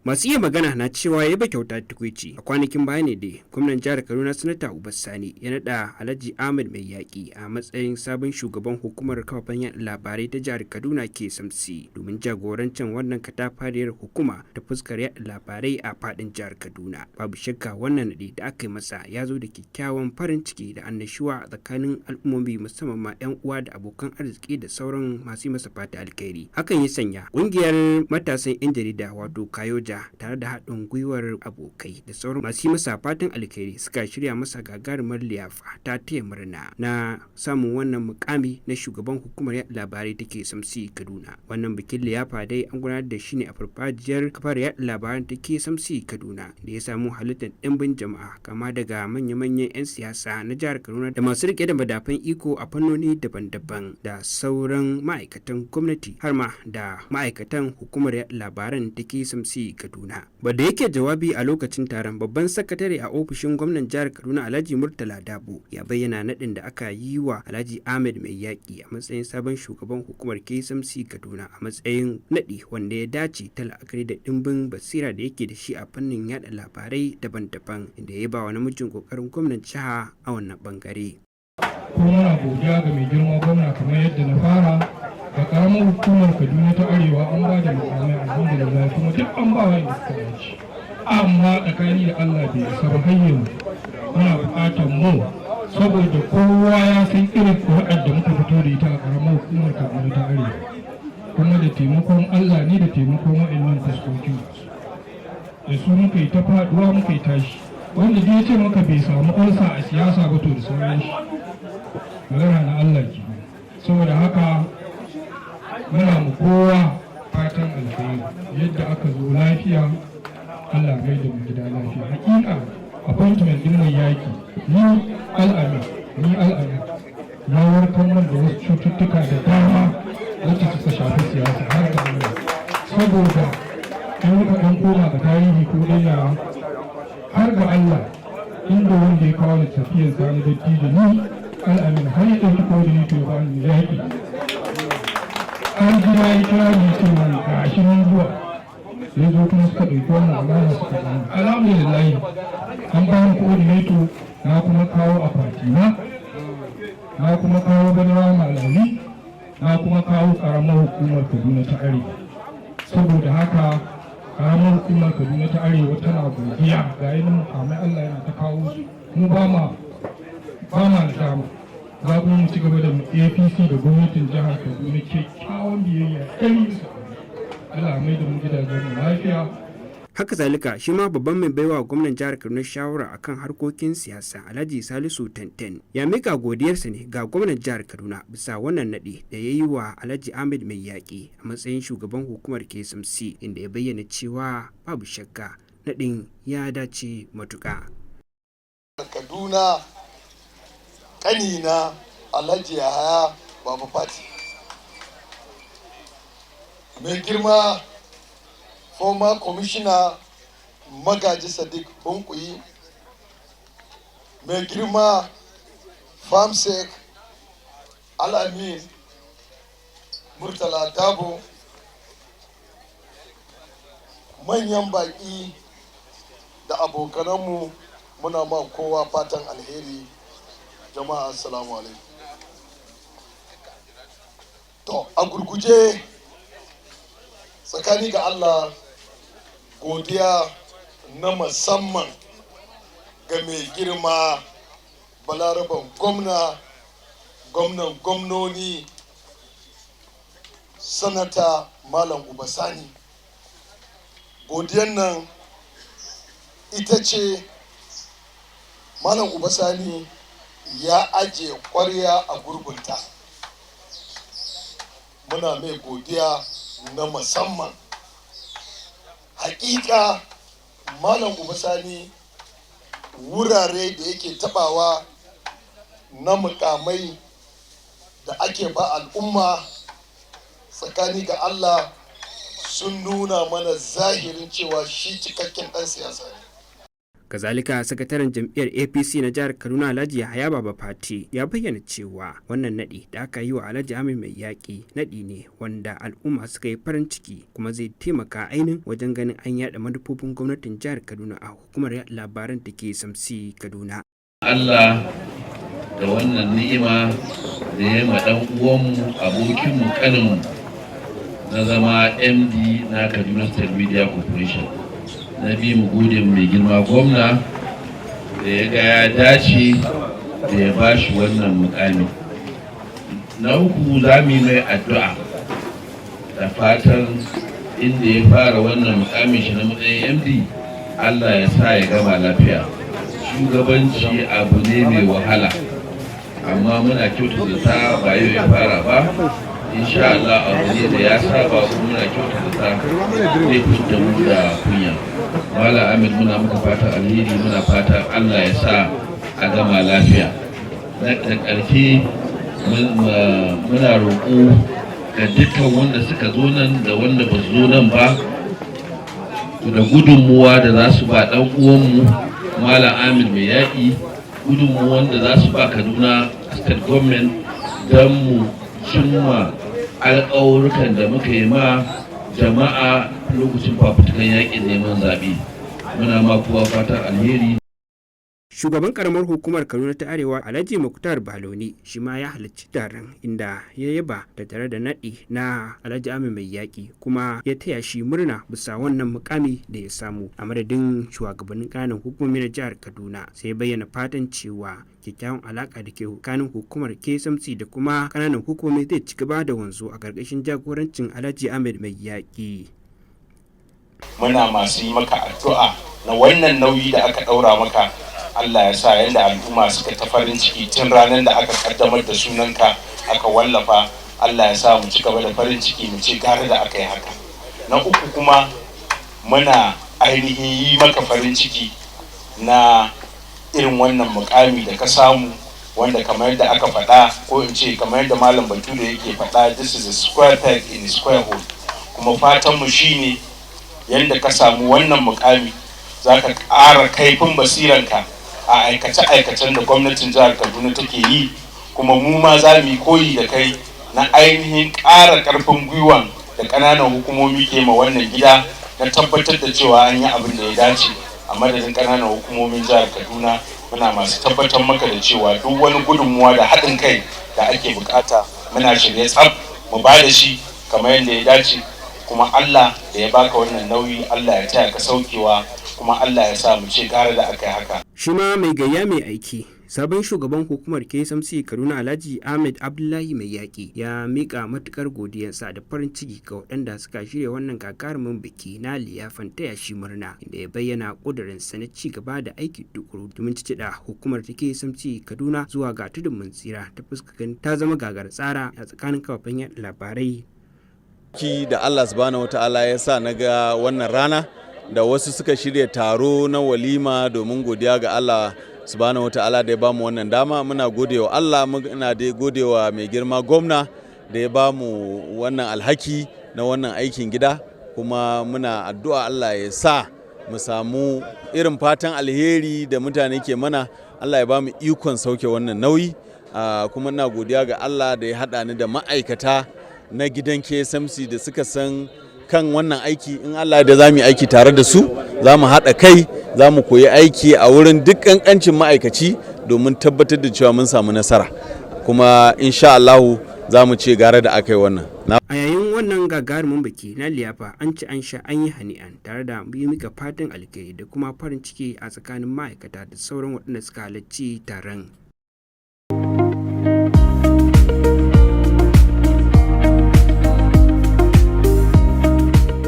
Masu iya magana na cewa yaba kyauta tukwici. A kwanakin baya ne dai gwamnan jihar Kaduna, Sanata Uba Sani, ya naɗa Alhaji Ahmed Mai Yaƙi a matsayin sabon shugaban hukumar kafafen yaɗa labarai ta jihar Kaduna, KSMC, domin jagorancin wannan katafariyar hukuma ta fuskar yaɗa labarai a faɗin jihar Kaduna. Babu shakka wannan naɗi da aka yi masa ya zo da kyakkyawan farin ciki da annashuwa a tsakanin al'ummomi, musamman ma 'yan uwa da abokan arziki da sauran masu yi masa fata alkhairi. Hakan ya sanya ƙungiyar matasan 'yan jarida, wato Kayoja, tare da haɗin gwiwar abokai da sauran masu yi masa fatan alkhairi, suka shirya masa gagarumar liyafa ta taya murna na samun wannan mukami na shugaban hukumar yaɗa labarai ta KSMC Kaduna. Wannan bikin liyafa dai an gudanar da shi ne a farfajiyar kafar yaɗa labaran ta KSMC Kaduna, da ya samu halittar ɗimbin jama'a, kama daga manya-manyan 'yan siyasa na jihar Kaduna da masu riƙe da madafan iko a fannoni daban-daban da sauran ma'aikatan gwamnati, har ma da ma'aikatan hukumar yaɗa labaran ta KSMC Kaduna. Bada yake jawabi a lokacin taron, babban sakatare a ofishin gwamnan jihar Kaduna, Alhaji Murtala Dabo, ya bayyana naɗin da aka yi wa Alhaji Ahmed Mai Yaƙi a matsayin sabon shugaban hukumar KSMC Kaduna a matsayin naɗi wanda ya dace, ta la'akari da ɗimbin basira da yake da shi a fannin yaɗa labarai daban-daban, inda ya ba wa namijin ƙoƙarin gwamnan jiha a wannan ɓangare. Ko muna godiya ga mai girma gwamna. Kamar yadda na fara, ga karamar hukumar Kaduna ta Arewa an ba da mukamai, alhamdulillah, kuma duk an ba wanda suka dace, amma tsakani da Allah bai isa ba. Har yanzu muna buƙatar mu, saboda kowa ya san irin ƙuri'ar da muka fito da ita a karamar hukumar Kaduna ta Arewa, kuma da taimakon Allah ne da taimakon wa'annan fuskokin da su muka yi ta faduwa muka yi tashi. Wanda duk ya ce maka bai samu ulsa a siyasa ba, to da sauran shi. Magana na Allah ke. Saboda haka muna mu kowa fatan alheri. Yadda aka zo lafiya, Allah mai da mu gida lafiya. Hakika appointment din Mai Yaki, ni Al'amin, ni Al'amin ya warkar man da wasu cututtuka da dama wacce suka shafi siyasa, har da Allah. Saboda in muka ɗan koma ga tarihi ko ɗaya, har ga Allah, inda wanda ya kawo tafiyar Sani Dattijo, ni Al'amin, har ya ɗauki coordinator ya bani yaƙi, har gida ya kira ni, ce man ga shi nan zuwa. Ya zo kuma suka ɗauki wannan amana suka bani. Alhamdulillah, an ba ni coordinator, na kuma kawo akwati na, na kuma kawo Badara Malami, na kuma kawo ƙaramar hukumar Kaduna ta Arewa. Saboda haka ƙaramar hukumar Kaduna ta Arewa tana godiya. Ga yi mukamai Allah yana ta kawo su, mu ba ma nadama. Za kuma mu ci gaba da APC da gwamnatin jihar Kaduna kyakkyawan biyayya 100%. Allah mai da mu gidajen mu lafiya. Haka zalika, shi ma babban mai baiwa gwamnan jihar Kaduna shawara akan harkokin siyasa, Alhaji Salisu Tenten, ya mika godiyarsa ne ga gwamnan jihar Kaduna bisa wannan naɗi da ya yi wa Alhaji Ahmed Mai Yaƙi a matsayin shugaban hukumar KSMC, inda ya bayyana cewa babu shakka naɗin ya dace matuƙa. Kaduna, ƙanina Alhaji Yahaya Baba Fati, mai girma former commissioner Magaji Sadiq Hunkuyi, mai girma Perm Sec Al'amin Murtala Dabo, manyan baƙi da abokananmu, muna ma kowa fatan alheri. Jama'a, assalamu alaikum. To, a gurguje, tsakani ga Allah, godiya na musamman ga mai girma Balaraban gwamna, gwamnan gwamnoni, Sanata Malam Uba Sani. Godiyan nan ita ce Malam Uba Sani ya ajiye kwarya a gurbinta. Muna mai godiya na musamman. Hakika Malam Uba Sani, wurare da yake tabawa na mukamai da ake ba al'umma, tsakani ga Allah, sun nuna mana zahirin cewa shi cikakken ɗan siyasa ne. Kazalika, sakataren jam'iyyar APC na jihar Kaduna, Alhaji Yahaya Baba Fati, ya bayyana cewa wannan naɗi da aka yi wa Alhaji Ahmed Mai Yaƙi naɗi ne wanda al'umma suka yi farin ciki, kuma zai taimaka ainin wajen ganin an yaɗa manufofin gwamnatin jihar Kaduna a hukumar yaɗa labaran da KSMC Kaduna. Allah da wannan ni'ima da ya ma ɗan uwanmu, abokinmu, kaninmu na zama MD na Kaduna State Media Corporation. Na biyu, mu gode mai girma gwamna da ya ga ya dace da ya ba shi wannan mukami. Na uku, za mu yi mai addu'a da fatan inda ya fara wannan mukamin shi na matsayin MD, Allah ya sa ya gama lafiya. Shugabanci abu ne mai wahala, amma muna kyautata ta ba yau ya fara ba. Insha Allah abu ne da ya saba, kuma muna kyautata ta zai fita mu da kunya. Malam Ahmed, muna muka fatan alheri, muna fatan Allah ya sa a gama lafiya. Na ƙarshe, muna roƙo ga dukkan wanda suka zo nan da wanda ba su zo nan ba da gudunmuwa da za su ba ɗan uwanmu Malam Ahmed Mai Yaƙi, gudunmuwan da za su ba Kaduna State Government don mu cimma alƙawurkan da muka yi ma jama'a lokacin fafutukan yaƙin neman zaɓe. Muna ma kowa fatan alheri. Shugaban karamar hukumar Kaduna ta Arewa, Alhaji Muktar Baloni, shi ma ya halarci taron, inda ya yaba da tare da naɗi na Alhaji Ahmed Mai Yaƙi, kuma ya taya shi murna bisa wannan mukami da ya samu a madadin shugabannin ƙananan hukumomi na jihar Kaduna. Sai bayyana fatan cewa kyakkyawan alaka da ke tsakanin hukumar KSMC da kuma ƙananan hukumomi zai ci gaba da wanzu a ƙarƙashin jagorancin Alhaji Ahmed Mai Yaƙi. Muna masu yi maka addu'a na wannan nauyi da aka ɗaura maka, Allah ya sa yadda al'umma suka ta farin ciki tun ranar da aka kaddamar da sunanka aka wallafa, Allah ya sa mu ci gaba da farin ciki, mu ce gara da aka yi haka. Na uku kuma, muna ainihin yi maka farin ciki na irin wannan mukami da ka samu, wanda kamar yadda aka faɗa, ko in ce kamar yadda Malam Bature yake faɗa, "This is a square peg in a square hole." Kuma fatanmu shine yadda ka samu wannan mukami, za ka ƙara kaifin basiranka a aikace-aikacen da gwamnatin jihar Kaduna take yi, kuma mu ma za mu yi koyi da kai na ainihin ƙara ƙarfin gwiwan da ƙananan hukumomi ke ma wannan gida na tabbatar da cewa an yi abin da ya dace. A madadin ƙananan hukumomin jihar Kaduna, muna masu tabbatar maka da cewa duk wani gudunmuwa da haɗin kai da ake bukata, muna shirye tsaf mu ba da shi kamar yadda ya dace. Kuma Allah da ya baka wannan nauyi, Allah ya taya ka saukewa, kuma Allah ya sa mu ce gara da aka yi haka. Shi ma mai gayya mai aiki, sabon shugaban hukumar KSMC Kaduna, Alhaji Ahmed Abdullahi Mai Yaƙi, ya miƙa matukar godiyarsa da farin ciki ga waɗanda suka shirya wannan gagarumin biki na liyafan taya shi murna, inda ya bayyana ƙudurinsa na ci gaba da aiki tukuru domin cicciɓa hukumar ta KSMC Kaduna zuwa ga tudun mun tsira ta fuskar ta zama gagar tsara a tsakanin kafafen yaɗa labarai. Ki da Allah Subhanahu Wata'ala ya sa na ga wannan rana da wasu suka shirya taro na walima domin godiya ga Allah Subhanahu Wata'ala da ya bamu wannan dama. Muna godewa Allah, muna dai godewa mai girma gwamna da ya bamu wannan alhaki na wannan aikin gida, kuma muna addu'a Allah ya sa mu samu irin fatan alheri da mutane ke mana, Allah ya bamu ikon sauke wannan nauyi. Kuma ina godiya ga Allah da ya haɗa ni da ma'aikata na gidan KSMC da suka san kan wannan aiki. In Allah da za mu yi aiki tare da su, za mu haɗa kai, za mu koyi aiki a wurin duk ƙanƙancin ma'aikaci domin tabbatar da cewa mun samu nasara, kuma insha Allahu za mu ce gara da aka yi wannan. A yayin wannan gagarumin biki na liyafa, an ci, an sha, an yi hani'an tare da yi mika fatan alkhairi da kuma farin ciki a tsakanin ma'aikata da sauran waɗanda suka halarci taron.